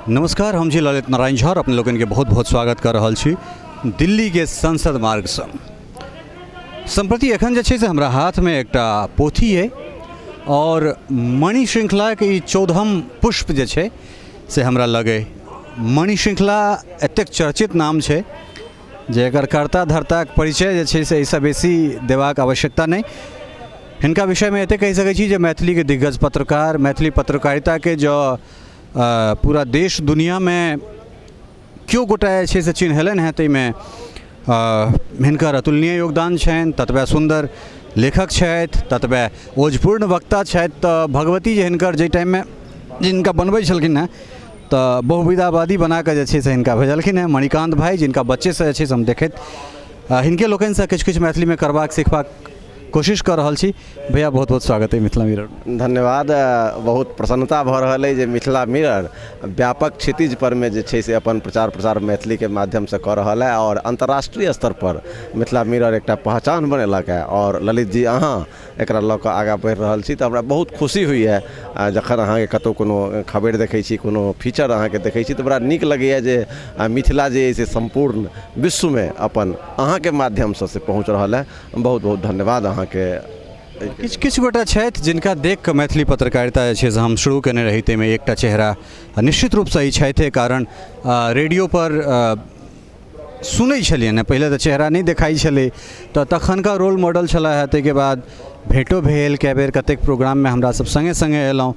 नमस्कार, हम छी ललित नारायण झा और अपने लोकनिके बहुत बहुत स्वागत कर रहल छी दिल्लीके संसद मार्गसँ। सम्प्रति एखन जे छै से हमरा हाथमे एकटा पोथी अइ और मणि श्रृंखलाके ई 14म पुष्प जे छै से हमरा लग अइ। मणि श्रृंखला एतेक चर्चित नाम छै जे एकर कर्ता धर्ताके परिचय जे छै से एहिसँ बेसी देबाक आवश्यकता नहि। हिनका विषयमे एतेक कहि सकै छी जे मैथिलीके दिग्गज पत्रकार, मैथिली पत्रकारिताके जँ पूरा देश दुनिआमे केओ गोटा जे छै से चिन्हलनि हेँ ताहिमे हिनकर अतुलनीय योगदान छनि। ततबे सुन्दर लेखक छथि, ततबे ओजपूर्ण वक्ता छथि। तऽ भगवती जे हिनकर जाहि टाइममे जिनका बनबै छलखिन हेँ तऽ बहुविधावादी बनाकऽ जे छै से हिनका भेजलखिन हेँ। मणिकान्त भाइ, जिनका बच्चेसँ जे छै से हम देखैत हिनके लोकनिसँ किछु किछु मैथिलीमे करबाक सिखबाक कोशिश कऽ रहल छी। भैया, बहुत बहुत स्वागत है मिथिला मिरर। धन्यवाद। बहुत प्रसन्नता भऽ रहल अइ जे मिथिला मिरर व्यापक क्षितिज परमे जे छै से अपन प्रचार प्रसार मैथिलीके माध्यमसँ कऽ रहल अइ आओर अन्तर्राष्ट्रीय स्तरपर मिथिला मिरर एकटा पहचान बनेलक हँ आओर ललित जी अहाँ एकरा लऽ कऽ आगाँ बढ़ि रहल छी, तऽ हमरा बहुत खुशी होइए जखन अहाँके कतहु कोनो खबरि देखै छी, कोनो फीचर अहाँके देखै छी, तऽ बड़ा नीक लगैए जे मिथिला जे अइ से सम्पूर्ण विश्वमे अपन अहाँके माध्यमसँ से पहुँच रहल हँ। बहुत बहुत धन्यवाद अहाँके। किछु किछु गोटा छथि जिनका देख कऽ मैथिली पत्रकारिता जे छै से हम शुरू केने रही, ताहिमे एकटा चेहरा निश्चित रूपसँ ई छथि, कारण रेडियोपर सुनै छलियनि हेँ, पहिले तऽ चेहरा नहि देखाइ छलै, तऽ तखनका रोल मॉडल छलै हेँ। ताहिके बाद भेँटो भेल कए बेर, कतेक प्रोग्राममे हमरा सब सङ्गे सङ्गे अएलहुँ,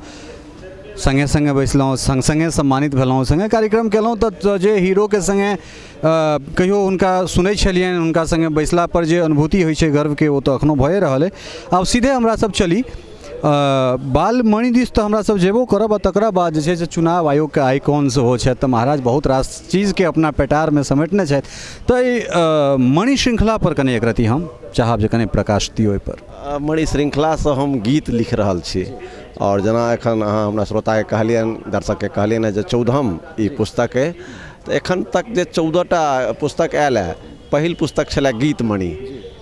सङ्गे सङ्गे बैसलहुँ, सङ्ग सङ्गे सम्मानित भेलहुँ, सङ्गे कार्यक्रम केलहुँ। तऽ जे हीरोके सङ्गे कहियो हुनका सुनै छलियनि, हुनका सङ्गे बैसलापर जे अनुभूति होइ छै गर्वके, ओ तऽ एखनो भए रहल अइ। आब सीधे हमरा सब चली बालमणि दिस, तऽ हमरा सब जेबो करब आ तकरा बाद जे छै से चुनाव आयोगके आइकॉन सेहो छथि, तऽ महाराज बहुत रास चीजके अपना पेटारमे समेटने छथि। तऽ एहि मणि श्रृंखलापर कनि एक रत्ती हम चाहब जे कनि प्रकाश दियौ ओहिपर। मणि श्रृंखलासँ हम गीत लिख रहल छी आओर जेना एखन अहाँ हमरा श्रोताके कहलियनि, दर्शकके कहलियनि जे 14म ई पुस्तक अइ, तऽ एखन तक जे 14टा पुस्तक आयल हँ, पहिल पुस्तक छलै गीतमणि।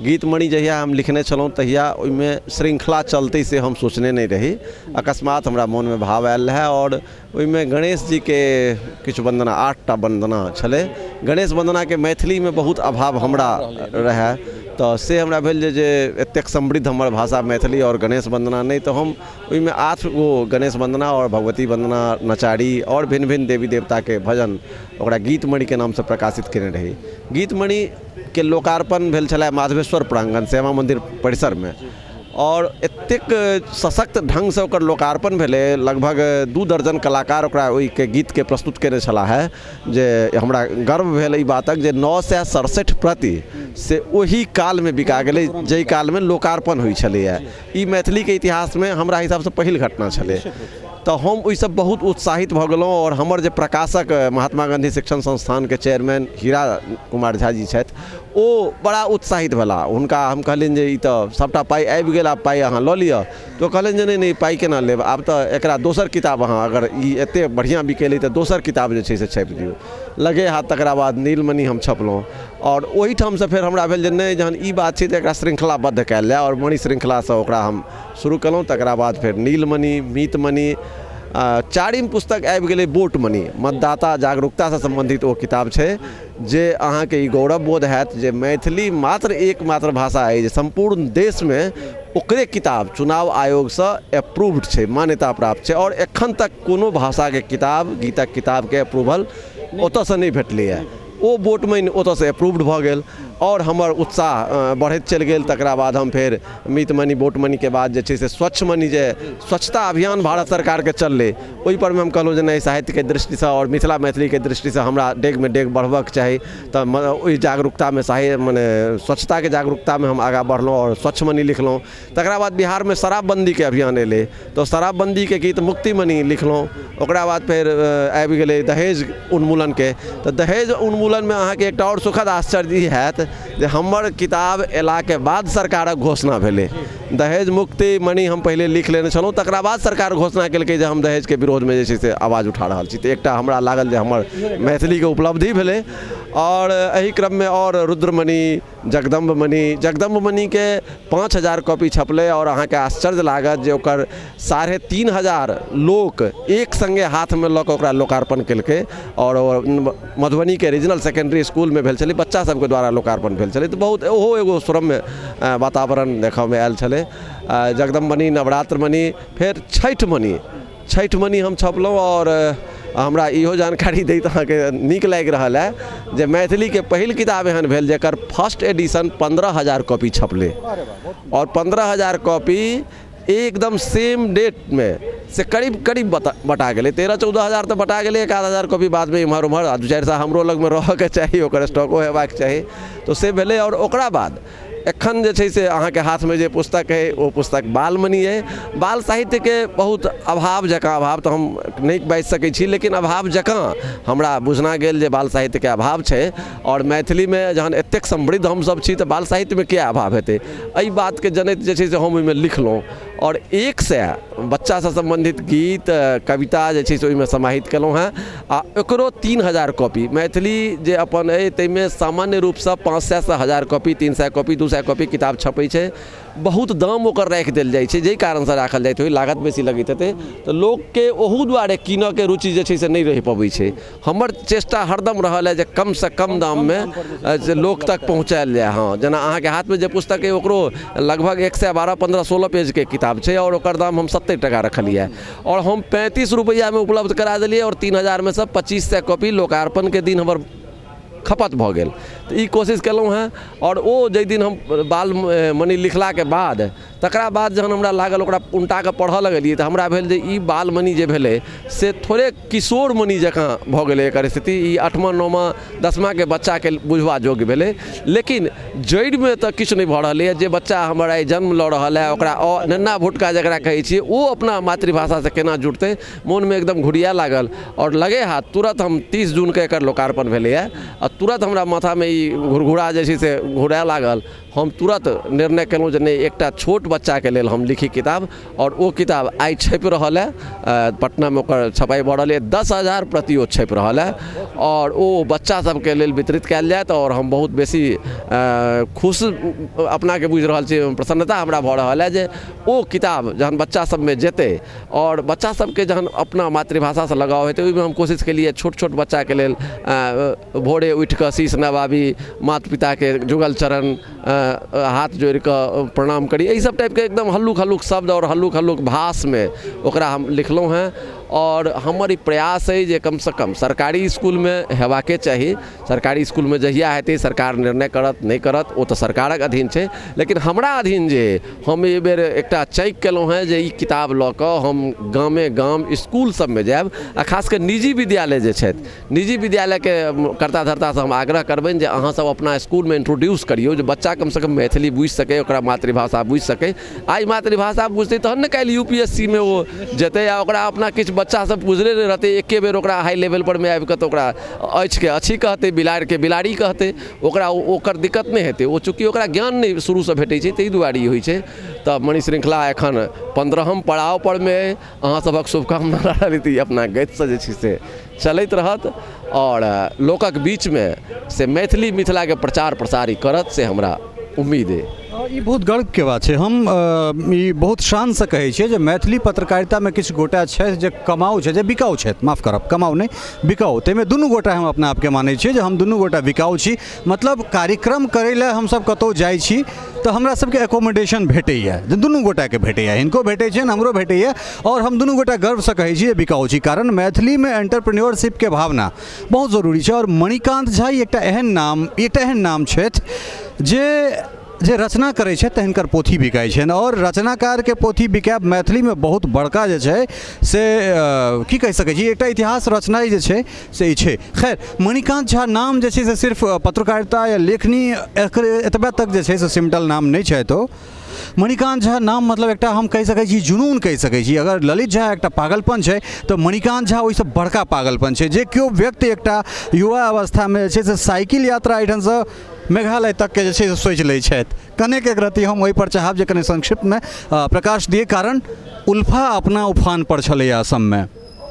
गीतमणि जहिया हम लिखने छलहुँ तहिया ओहिमे श्रृंखला चलतै से हम सोचने नहि रही। अकस्मात हमरा मोनमे भाव आयल रहै आओर ओहिमे गणेश जीके किछु वन्दना, 8टा वन्दना छलै। गणेश वन्दनाके मैथिलीमे बहुत अभाव हमरा रहै, तऽ से हमरा भेल जे एतेक समृद्ध हमर भाषा मैथिली आओर गणेश वन्दना नहि, तऽ हम ओहिमे 8 गो गणेश वन्दना आओर भगवती वन्दना, नचारी आओर भिन्न भिन्न देवी देवताके भजन ओकरा गीतमणिके नामसँ प्रकाशित कयने रही। गीतमणिके लोकार्पण भेल छलै माधवेश्वर प्राङ्गण श्यामा मन्दिर परिसरमे आओर एतेक सशक्त ढङ्गसँ ओकर लोकार्पण भेलै, लगभग 2 दर्जन कलाकार ओकरा ओहिके गीतके प्रस्तुत कयने छलाह हे, जे हमरा गर्व भेल एहि बातक जे 967 प्रति से ओहि कालमे बिका गेलै जाहि कालमे लोकार्पण होइ छलैए। ई मैथिलीके इतिहासमे हमरा हिसाबसँ पहिल घटना छलै। तऽ हम ओहिसँ बहुत उत्साहित भऽ गेलहुँ आओर हमर जे प्रकाशक महात्मा गाँधी शिक्षण संस्थानके चेयरमैन हीरा कुमार झा जी छथि, ओ बड़ा उत्साहित भेलाह। हुनका हम कहलियनि जे ई तऽ सभटा पाइ आबि गेल, आब पाइ अहाँ लऽ लिअ। तऽ ओ कहलनि जे नहि नहि, पाइ केना लेब, आब तऽ एकरा दोसर किताब अहाँ अगर ई एतेक बढ़िआँ बिकेलै तऽ दोसर किताब जे छै से छापि दियौ। लगे हाथ तकरा बाद नीलमणि हम छपलहुँ आओर ओहिठामसँ फेर हमरा भेल जे नहि, जहन ई बात छै तऽ एकरा श्रृंखलाबद्ध कयल जाय आओर मणि श्रृंखलासँ ओकरा हम शुरू केलहुँ। तकरा बाद फेर नीलमणि, मीतमणि, चारिम पुस्तक आबि गेलै बोटमणि, मतदाता जागरूकतासँ सम्बन्धित ओ किताब छै जे अहाँके ई गौरव बोध हैत जे मैथिली मात्र एकमात्र भाषा अइ जे सम्पूर्ण देशमे ओकरे किताब चुनाव आयोगसँ अप्रूव्ड छै, मान्यता प्राप्त छै आओर एखन तक कोनो भाषाके किताब, गीतक किताबके अप्रूवल ओतऽसँ नहि भेटलैए। ओ बोटमणि ओतऽसँ अप्रूव्ड भऽ गेल आओर हमर उत्साह बढ़ैत चलि गेल। तकरा बाद हम फेर मीतमणि, बोटमणिके बाद जे छै से स्वच्छमणि, जे स्वच्छता अभियान भारत सरकारके चललै, ओहिपरमे हम कहलहुँ जे नहि, साहित्यके दृष्टिसँ आओर मिथिला मैथिलीके दृष्टिसँ हमरा डेगमे डेग बढ़बक चाही। तऽ ओहि जागरूकतामे साहि मने स्वच्छताके जागरूकतामे हम आगाँ बढ़लहुँ आओर स्वच्छमणि लिखलहुँ। तकरा बाद बिहारमे शराबबन्दीके अभियान एलै तऽ शराबबन्दीके गीत मुक्तिमणि लिखलहुँ। ओकरा बाद फेर आबि गेलै दहेज उन्मूलनके, तऽ दहेज उन्मूलनमे अहाँके एकटा आओर सुखद आश्चर्य ई हैत जे हमर किताब अयलाके बाद सरकारक घोषणा भेलै। दहेज मुक्ति मणि हम पहिले लिख लेने छलहुँ, तकरा बाद सरकार घोषणा केलकै जे हम दहेजके विरोधमे जे छै से आवाज उठा रहल छी। तऽ एकटा हमरा लागल जे हमर मैथिलीके उपलब्धि भेलै। आओर एहि क्रममे आओर रुद्रमणि, जगदम्ब मणि, जगदम्ब मणिके 5000 कॉपी छपलै आओर अहाँके आश्चर्य लागत जे ओकर 3500 लोक एक सङ्गे हाथमे लऽ कऽ ओकरा लोकार्पण केलकै। आओर मधुबनीके रीजनल सेकेंडरी इसकुलमे भेल छलै, बच्चा सबके द्वारा लोकार्पण भेल छलै। तऽ बहुत ओहो एगो सुरम्य वातावरण देखऽमे आयल छलै। जगदम्ब मणि, नवरात्र मणि, फेर छठि मणि, छठि मणि हम छपलहुँ। आओर हमरा इहो जानकारी दैत अहाँके नीक लागि रहल है जे मैथिलीके पहिल किताब एहन भेल जकर फर्स्ट एडिशन 15,000 कॉपी छपलै, आओर 15,000 कॉपी एकदम सेम डेटमे से करीब करीब बटा गेलै। 13-14 हजार तऽ बटा गेलै, 1-2 हजार कॉपी बादमे इम्हर उम्हर, आ 2-4 सए हमरो लगमे रहऽके चाही, ओकर स्टॉको हेबाक चाही, तऽ से भेलै। आओर ओकरा बाद एखन जे छै से अहाँके हाथमे जे पुस्तक अइ ओ पुस्तक बालमणि अइ। बाल साहित्यके बहुत अभाव जकाँ, अभाव तऽ हम नहि बाजि सकै छी, लेकिन अभाव जकाँ हमरा बुझना गेल जे बाल साहित्यके अभाव छै। आओर मैथिलीमे जहन एतेक समृद्ध हमसब छी तऽ बाल साहित्यमे किया अभाव हेतै? एहि बातके जनैत जे छै से हम ओहिमे लिखलहुँ आओर 100 बच्चासँ सम्बन्धित गीत, कविता जे छै से ओहिमे समाहित केलहुँ हेँ। आ एकरो 3000 कॉपी, मैथिली जे अपन अइ ताहिमे सामान्य रूपसँ 500सँ 1000 कॉपी, 300 कॉपी, 200 कॉपी किताब छपै छै। बहुत दाम ओकर राखि देल जाइ छै, जाहि कारणसँ राखल जाइत होइ, लागत बेसी लगैत हेतै, तऽ लोकके ओहू दुआरे कीनऽके रुचि जे छै से नहि रहि पबै छै। हमर चेष्टा हरदम रहल है जे कमसँ कम दाममे जे लोक तक पहुँचायल जाय। हँ, जेना अहाँके हाथमे जे पुस्तक अइ ओकरो लगभग 112, 15, 16 पेजके किताब छै आओर ओकर दाम हम 70 टका रखलियै आओर हम 35 रुपैआमे उपलब्ध करा देलियै। आओर 3000मे सँ 2500 कॉपी लोकार्पणके दिन हमर खपत भऽ गेल। तऽ ई कोशिश केलहुँ हेँ। आओर ओ जाहि दिन हम बाल मणि लिखलाके बाद, तकरा बाद जहन हमरा लागल, ओकरा उनटा कऽ पढ़ऽ लगलियै, तऽ हमरा भेल जे ई बाल मणि जे भेलै से थोड़े किशोर मणि जकाँ भऽ गेलै एकर स्थिति। ई 8मा, 9मा, 10माके बच्चाके बुझबा योग्य भेलै, लेकिन जड़िमे तऽ किछु नहि भऽ रहलैए। जे बच्चा हमर आइ जन्म लऽ रहल है, ओकरा नेन्ना भुटका जकरा कहै छियै, ओ अपना मातृभाषासँ केना जुड़तै? मोनमे एकदम घुरिया लागल आओर लगे हाथ तुरन्त हम 30 जूनके एकर लोकार्पण भेलैए आ तुरन्त हमरा माथामे ई घुरघुरा जे छै से घुराए लागल। हम तुरन्त निर्णय केलहुँ जे नहि, एकटा छोट बच्चाके लेल हम लिखी किताब। आओर ओ किताब आइ छपि रहल है, पटनामे ओकर छपाइ भऽ रहल यऽ। 10,000 प्रति ओ छपि रहल है आओर ओ बच्चा सबके लेल वितरित कयल जायत। आओर हम बहुत बेसी खुश अपनाके बुझि रहल छी, प्रसन्नता हमरा भऽ रहल है जे ओ किताब जहन बच्चा सबमे जेतै आओर बच्चा सबके जहन अपना मातृभाषासँ लगाव हेतै, ओहिमे हम कोशिश केलियै छोट छोट बच्चाके लेल भोरे उठि कऽ शीश नवाबी, माता पिताके जुगल चरण हाथ जोड़ि कऽ प्रणाम करी, एहि सब टाइपके एकदम हल्लुक हल्लुक शब्द आओर हल्लुक हल्लुक भाषमे ओकरा हम लिखलहुँ हेँ। आओर हमर ई प्रयास अइ जे कमसँ कम सरकारी इसकुलमे हेबाके चाही। सरकारी इसकुलमे जहिया हेतै, सरकार निर्णय करत, नहि करत, ओ तऽ सरकारक अधीन छै, लेकिन हमरा अधीन जे हम एहि बेर एकटा चैक केलहुँ हेँ जे ई किताब लऽ कऽ हम गामे गाम इसकुल सबमे जायब। आ खास कऽ निजी विद्यालय जे छथि, निजी विद्यालयके कर्ता धर्तासँ हम आग्रह करबनि जे अहाँसब अपना इसकुलमे इंट्रोड्यूस करियौ जे बच्चा कमसँ कम मैथिली बुझि सकै, ओकरा मातृभाषा बुझि सकै। आइ मातृभाषा बुझतै तहन ने काल्हि यूपीएससी मे ओ जेतै। आ ओकरा अपना किछु बच्चा सब बुझले नहि रहतै, एके बेर ओकरा हाई लेवल पर मे आबि कऽ तऽ ओकरा अछिके अछि कहतै, बिलाड़िके बिलाड़ी कहतै, ओकरा ओकर दिक्कत नहि हेतै। ओ चूँकि ओकरा ज्ञान नहि शुरूसँ भेटै छै, ताहि दुआरे ई होइ छै। तऽ मणि श्रृंखला एखन 15म पड़ाव परमे अइ। अहाँ सभक शुभकामना रहल तऽ ई अपना गतिसँ जे छै से चलैत रहत आओर लोकक बीचमे से मैथिली मिथिलाके प्रचार प्रसार ई करत, से हमरा उम्मीद अइ। ई बहुत गर्वके बात छै। हम ई बहुत शानसँ कहै छियै जे मैथिली पत्रकारितामे किछु गोटा छथि जे कमाउ छथि, जे बिकाउ छथि, माफ करब, कमाउ नहि, बिकाउ। ताहिमे दुनू गोटा हम अपना आपके मानै छियै जे हम दुनू गोटा बिकाउ छी। मतलब कार्यक्रम करै लए हमसब कतहु जाइ छी तऽ हमरा सबके एकोमोडेशन भेटैए, जे दुनू गोटाके भेटैए, हिनको भेटै छनि, हमरो भेटैए। आओर हम दुनू गोटा गर्वसँ कहै छी जे बिकाउ छी, कारण मैथिलीमे एंटरप्रेन्योरशिपके भावना बहुत जरूरी छै। आओर मणिकान्त झा ई एकटा एहन नाम, एकटा एहन नाम छथि जे जे रचना करै छथि तऽ हिनकर पोथी बिकाइ छनि। आओर रचनाकारके पोथी बिकायब मैथिलीमे बहुत बड़का जे छै से की कहि सकै छी, एकटा इतिहास रचनाइ जे छै से ई छै। खैर, मणिकान्त झा नाम जे छै से सिर्फ पत्रकारिता या लेखनी एकर एतबे तक जे छै से सिमटल नाम नहि छथि ओ। मणिकान्त झा नाम मतलब एकटा हम कहि सकै छी जुनून कहि सकै छी। अगर ललित झा एकटा पागलपन छै तऽ मणिकान्त झा ओहिसँ बड़का पागलपन छै, जे केओ व्यक्ति एकटा युवा अवस्थामे जे छै से साइकिल यात्रा एहिठामसँ मेघालय तकके जे छै से सोचि लै छथि। कनेक एक रत्ती हम ओहिपर चाहब जे कने संक्षिप्तमे प्रकाश दिए, कारण उल्फा अपना उफान पर छलैए असममे।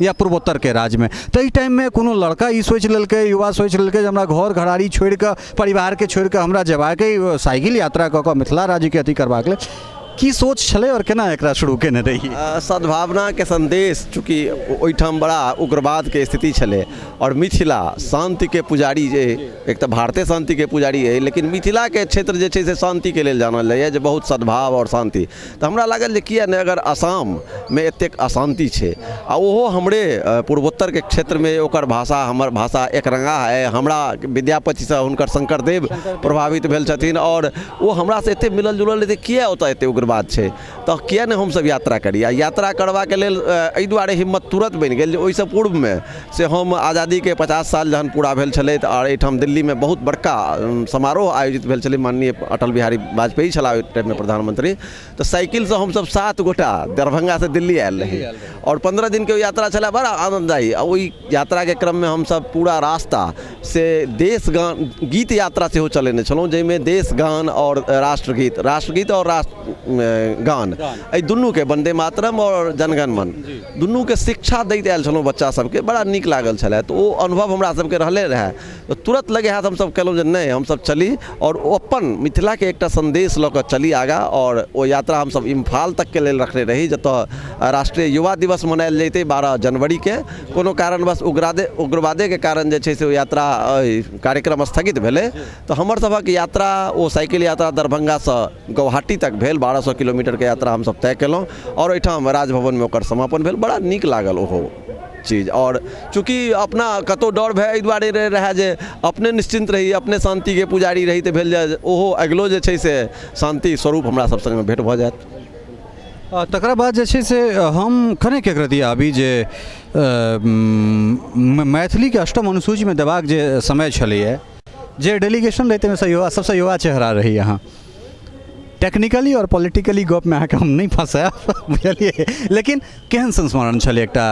या पूर्वोत्तरके राज्यमे। ताहि टाइममे कोनो लड़का ई सोचि लेलकै, युवा सोचि लेलकै जे हमरा घर घराड़ी छोड़िकऽ, परिवारके छोड़िकऽ हमरा जेबाक अइ साइकिल यात्रा कऽ कऽ मिथिला राज्यके अथी करबाक लेल, की सोच छलै आओर केना एकरा शुरू केने रही? सद्भावनाके संदेश, चूँकि ओहिठाम बड़ा उग्रवादके स्थिति छलै आओर मिथिला शान्तिके पुजारी जे एक तऽ भारते शान्तिके पुजारी अइ, लेकिन मिथिलाके क्षेत्र जे छै से शान्तिके लेल जानल जाइए, जे बहुत सद्भाव आओर शान्ति। तऽ हमरा लागल जे किए नहि, अगर आसाममे एतेक अशान्ति छै आ ओहो हमरे पूर्वोत्तरके क्षेत्रमे, ओकर भाषा हमर भाषा एकरङ्गा अइ, हमरा विद्यापतिसँ हुनकर शङ्करदेव प्रभावित भेल छथिन आओर ओ हमरासँ एतेक मिलल जुलल रहै, किए ओतऽ एतेक उग्रवाद छै, तऽ किए नहि हमसब यात्रा करी। आ यात्रा करबाके लेल एहि दुआरे हिम्मत तुरन्त बनि गेल जे ओहिसँ पूर्वमे से हम आजादीके 50 साल जहन पूरा भेल छलै तऽ आओर एहिठाम दिल्लीमे बहुत बड़का समारोह आयोजित भेल छलै, माननीय अटल बिहारी वाजपेयी छलाह ओहि टाइममे प्रधानमंत्री, तऽ साइकिलसँ हमसब 7 गोटा दरभंगासँ दिल्ली आयल रही आओर 15 दिनके यात्रा छलै, बड़ा आनन्ददायी। आ ओहि यात्राके क्रममे हमसब पूरा रास्ता से देश गान गीत यात्रा सेहो चलेने छलहुँ, जाहिमे देश गान आओर राष्ट्रगीत, राष्ट्रगीत आओर राष्ट्र गान, एहि दुनूके वन्दे मातरम आओर जनगण मन दुनूके शिक्षा दैत आयल छलहुँ बच्चा सबके, बड़ा नीक लागल छलै। तऽ ओ अनुभव हमरा सबके रहले रहए, तऽ तुरन्त लगे हाथ हमसब केलहुँ जे नहि हमसब चली आओर ओ अपन मिथिलाके एकटा सन्देश लऽ कऽ चली आगाँ। आओर ओ यात्रा हमसब इम्फाल तकके लेल रखने रही, जतऽ राष्ट्रीय युवा दिवस मनायल जैतै 12 जनवरीके। कोनो कारणवश उग्रवादेके कारण जे छै से ओ यात्रा कार्यक्रम स्थगित भेलै। तऽ हमर सभक यात्रा ओ साइकिल यात्रा दरभंगासँ गुवाहाटी तक भेल, 1200 किलोमीटरके यात्रा हमसब तय केलहुँ आओर ओहिठाम राजभवनमे ओकर समापन भेल। बड़ा नीक लागल ओहो चीज। और चूँकि अपना कतहु डर भय एहि दुआरे रहए जे अपने निश्चिन्त रही, अपने शान्तिके पुजारी रही, तऽ भेल जे ओहो अगिलो जे छै से शान्ति स्वरूप हमरा सब सङ्गमे भेँट भऽ जायत। तकरा बाद जे छै से हम कनेक एक रति आबी जे मैथिलीके अष्टम अनुसूचीमे देबाक जे समय छलैए, जे डेलीगेशन रहै ताहिमे युवा सबसँ युवा चेहरा रही अहाँ। टेक्निकली आओर पॉलिटिकली गपमे अहाँके हम नहि फँसायब, बुझलियै, लेकिन केहन संस्मरण छलै एकटा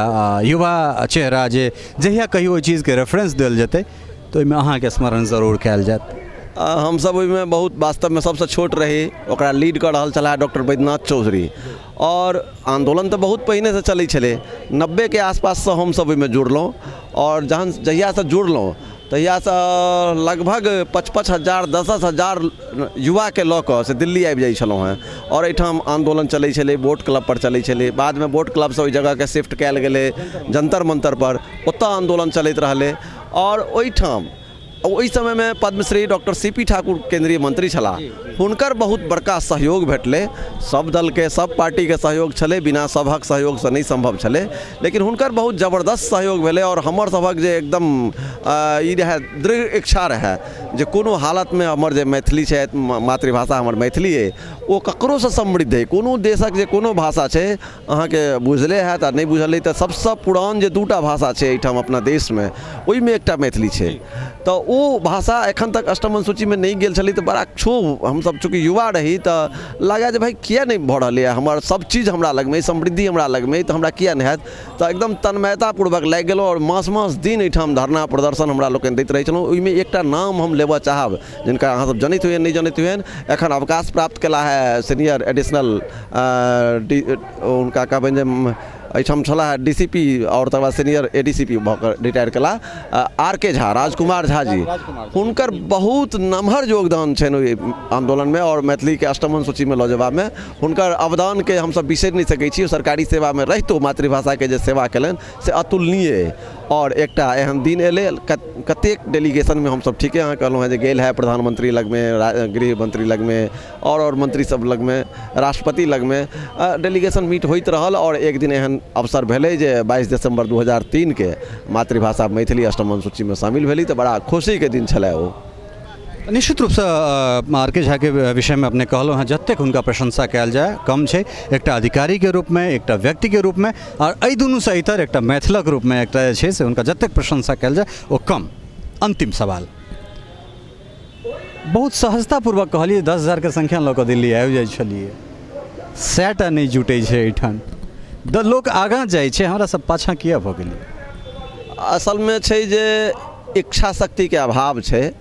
युवा चेहरा जे जहिया कहियो ओहि चीजके रेफरेंस देल जेतै तऽ ओहिमे अहाँके स्मरण जरूर कयल जायत? हमसब ओहिमे बहुत वास्तवमे सबसँ छोट रही, ओकरा लीड कऽ रहल छलाह डॉक्टर बैद्यनाथ चौधरी। आओर आन्दोलन तऽ बहुत पहिनेसँ चलै छलै, 90के आसपाससँ हमसब ओहिमे जुड़लहुँ आओर जहन जहियासँ जुड़लहुँ तहियासँ लगभग 5-5 हजार 10-10 हजार युवाके लऽ कऽ से दिल्ली आबि जाइ छलहुँ हेँ आओर एहिठाम आन्दोलन चलै छलै, बोट क्लबपर चलै छलै। बादमे बोट क्लबसँ ओहि जगहके शिफ्ट कयल गेलै जन्तर मन्तरपर, ओतऽ आन्दोलन चलैत रहलै। आओर ओहिठाम ओहि समयमे पद्मश्री डॉक्टर सी.पी. ठाकुर केंद्रीय मंत्री छलाह, हुनकर बहुत बड़का सहयोग भेटलै। सब दलके सब पार्टीके सहयोग छलै, बिना सबहक सहयोगसँ नहि सम्भव छलै, लेकिन हुनकर बहुत जबरदस्त सहयोग भेलै। आओर हमर सबहक जे एकदम ई रहए दृढ़ इच्छा रहए जे कोनो हालतमे हमर जे मैथिली छै, मातृभाषा हमर मैथिली अइ, ओ ककरोसँ समृद्ध अइ। कोनो देशक जे कोनो भाषा छै अहाँके बुझले हैत आ नहि बुझल अइ तऽ सबसँ पुरान जे 2टा भाषा छै एहिठाम अपना देशमे, ओहिमे एकटा मैथिली छै। तऽ ओ भाषा एखन तक अष्टम अनुसूचीमे नहि गेल छलै, तऽ बड़ा क्षोभ हमसब चूँकि युवा रही तऽ लागए जे भाइ किए नहि भऽ रहलैए, हमर सब चीज हमरा लगमे अइ, समृद्धि हमरा लगमे अइ, तऽ हमरा किए नहि हैत। तऽ एकदम तन्मयतापूर्वक लागि गेलहुँ आओर मास मास दिन एहिठाम धरना प्रदर्शन हमरा लोकनि दैत रहै छलहुँ। ओहिमे एकटा नाम हम लेबऽ चाहब जिनका अहाँसब जनैत होइयनि नहि जनैत होइयनि, एखन अवकाश प्राप्त केला है सीनियर एडिशनल हुनका कहबनि जे एहिठाम छलाह डी.सी.पी. आओर तकर बाद सीनियर ए.डी.सी.पी. भऽ कऽ रिटायर केला आर.के. झा, राजकुमार झा जी, हुनकर बहुत नमहर योगदान छनि ओहि आन्दोलनमे आओर मैथिलीके अष्टम अनुसूचीमे लऽ जेबामे हुनकर अवदानके हमसब बिसरि नहि सकै छी। सरकारी सेवामे रहितो मातृभाषाके जे सेवा केलनि से अतुलनीय अइ। और एकटा एहन दिन एलै, कतेक डेलीगेशनमे हमसब ठीके अहाँ कहलहुँ हेँ जे गेल है प्रधानमंत्री लगमे, गृह मंत्री लगमे और मंत्री सब लगमे, राष्ट्रपति लगमे डेलीगेशन मीट होइत रहल। और एक दिन एहन अवसर भेलै जे 22 दिसम्बर 2003 के मातृभाषा मैथिली अष्टम अनुसूचीमे शामिल भेली, तऽ बड़ा खुशीके दिन छलै ओ। निश्चित रूपसँ आर.के. झाके विषयमे अपने कहलहुँ हेँ, जतेक हुनका प्रशंसा कयल जाय कम छै, एकटा अधिकारीके रूपमे, एकटा व्यक्तिके रूपमे, आओर एहि दुनूसँ इतर एकटा मैथिलक रूपमे एकटा जे छै से हुनका जतेक प्रशंसा कयल जाय ओ कम। अन्तिम सवाल, बहुत सहजतापूर्वक कहलियै 10 हजारके संख्या लऽ कऽ दिल्ली आबि जाइ छलियै, 100टा नहि जुटै छै एहिठाम, लोक आगाँ जाइ छै, हमरा सब पाछाँ किया भऽ गेलियै? असलमे छै जे इच्छा शक्तिके अभाव छै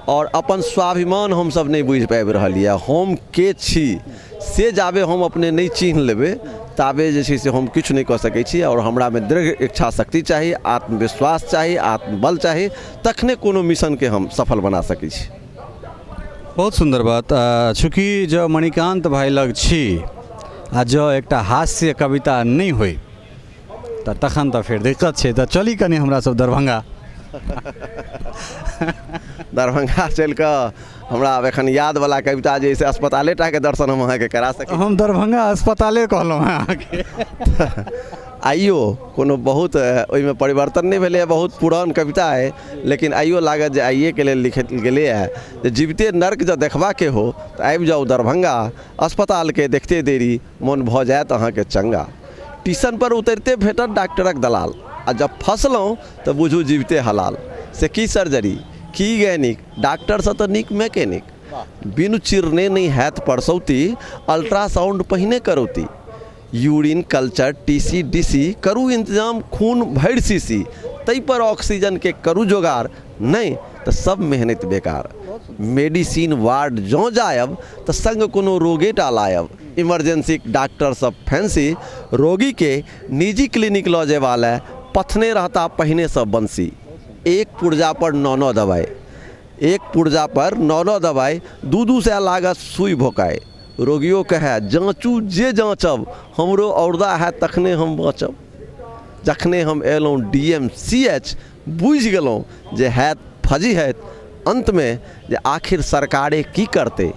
और अपन स्वाभिमान हमसब नहि बुझि पाबि रहल यऽ, हम के छी से जाबे हम अपने नहि चिन्ह लेबै ताबे जे छै से हम किछु नहि कऽ सकै छी। आओर हमरामे दृढ़ इच्छा शक्ति चाही, आत्मविश्वास चाही, आत्मबल चाही, तखने कोनो मिशनके हम सफल बना सकै छी। बहुत सुन्दर बात। चूँकि जँ मणिकान्त भाइ लग छी आ जँ एकटा हास्य कविता नहि होइ तऽ तखन तऽ फेर दिक्कत छै। तऽ चली कनि हमरा सब दरभंगा। दरभंगा चलि कऽ हमरा आब एखन यादवला कविता जे से अस्पताले टाके दर्शन हम अहाँके करा सकै। हम दरभंगा अस्पताले कहलहुँ हेँ अहाँके। आइयो कोनो बहुत ओहिमे परिवर्तन नहि भेलैए, बहुत पुरान कविता अइ, लेकिन आइयो लागत जे आइएके लेल लिखल गेलैए जे जीविते नर्क जँ देखबाके हो तऽ आबि जाउ दरभंगा, अस्पतालके देखते देरी मोन भऽ जायत अहाँके चंगा। टीशन पर उतरिते भेटत डॉक्टरक दलाल, आ जब फसलहुँ तऽ बुझू जीविते हलाल। से की सर्जरी की गैनिक, डॉक्टरसँ तऽ नीक मैकेनिक। बिनु चिरने नहि हैत परसौती, अल्ट्रासाउंड पहिने करौती। Urine culture TC DC करू इंतजाम खून भरि शीशी, ताहिपर ऑक्सीजनके करू जोगाड़, नहि तऽ सब मेहनति बेकार। मेडिसिन वार्ड जँ जायब तऽ संग कोनो रोगेटा लायब। इमरजेंसीक डॉक्टर सब फैंसी, रोगीके निजी क्लिनिक लऽ जेबा लए पथने रहता पहिनेसँ बंसी। एक पुर्जा पर 9-9 दवाइ, एक पुर्जा पर 9-9 दवाइ, 2-2 सए लागत सुइ भोकाइ। रोगियो कहए जाँचू जे जाँचब, हमरो औरदा हैत तखने हम बाँचब। जखने हम अयलहुँ DMCH, बुझि गेलहुँ जे हैत फजी हैत। अन्तमे जे आखिर सरकारे की करतै,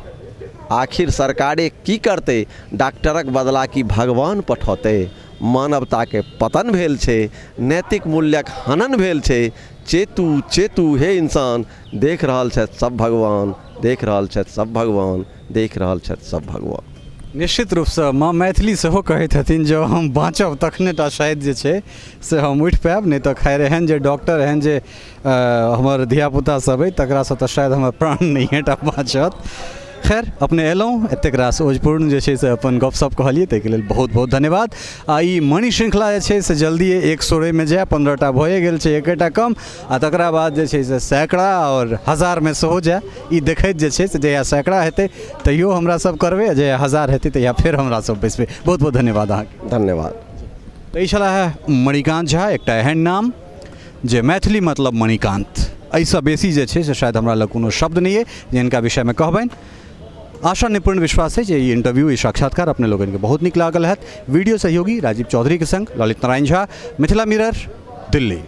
आखिर सरकारे की करतै, डॉक्टरक बदला की भगवान पठौतै। मानवताके पतन भेल छै, नैतिक मूल्यक हनन भेल छै। चेतू चेतू हे इंसान, देख रहल छथि सब भगवान, देख रहल छथि सब भगवान, देख रहल छथि सब भगवान। निश्चित रूपसँ माँ मैथिली सेहो कहैत हथिन जँ हम बाँचब तखने टा शायद जे छै से हम उठि पायब, नहि तऽ खैर एहन जे डॉक्टर एहन जे हमर धियापुता सब अइ तकरासँ तऽ शायद हमर प्राण नहिए टा बाँचत। खैर अपने अयलहुँ, एतेक रास ओजपूर्ण जे छै से अपन गपशप कहलियै, ताहिके लेल बहुत बहुत धन्यवाद। आ ई मणि श्रृंखला जे छै से जल्दिए 100मे जाय, 15 टा भए गेल छै, एकेटा कम, आ तकरा बाद जे छै से सैकड़ा आओर हजारमे सेहो जाय। ई देखैत जे छै से जहिया सैकड़ा हेतै तहियो हमरा सब करबै, जहिया हजार हेतै तहिया फेर हमरा सब बैसबै। बहुत बहुत धन्यवाद अहाँके। धन्यवाद। तऽ ई छलाह है मणिकान्त झा, एकटा एहन नाम जे मैथिली मतलब मणिकान्त, एहिसँ बेसी जे छै से शायद हमरा लग कोनो शब्द नहि अइ जे हिनका विषयमे कहबनि। आशा निपूर्ण विश्वास है जे ई इंटरव्यू, ई साक्षात्कार अपने लोगन के बहुत नीक लागल हैत। वीडियो सहयोगी राजीव चौधरी के संग ललित नारायण झा, मिथिला मिरर, दिल्ली।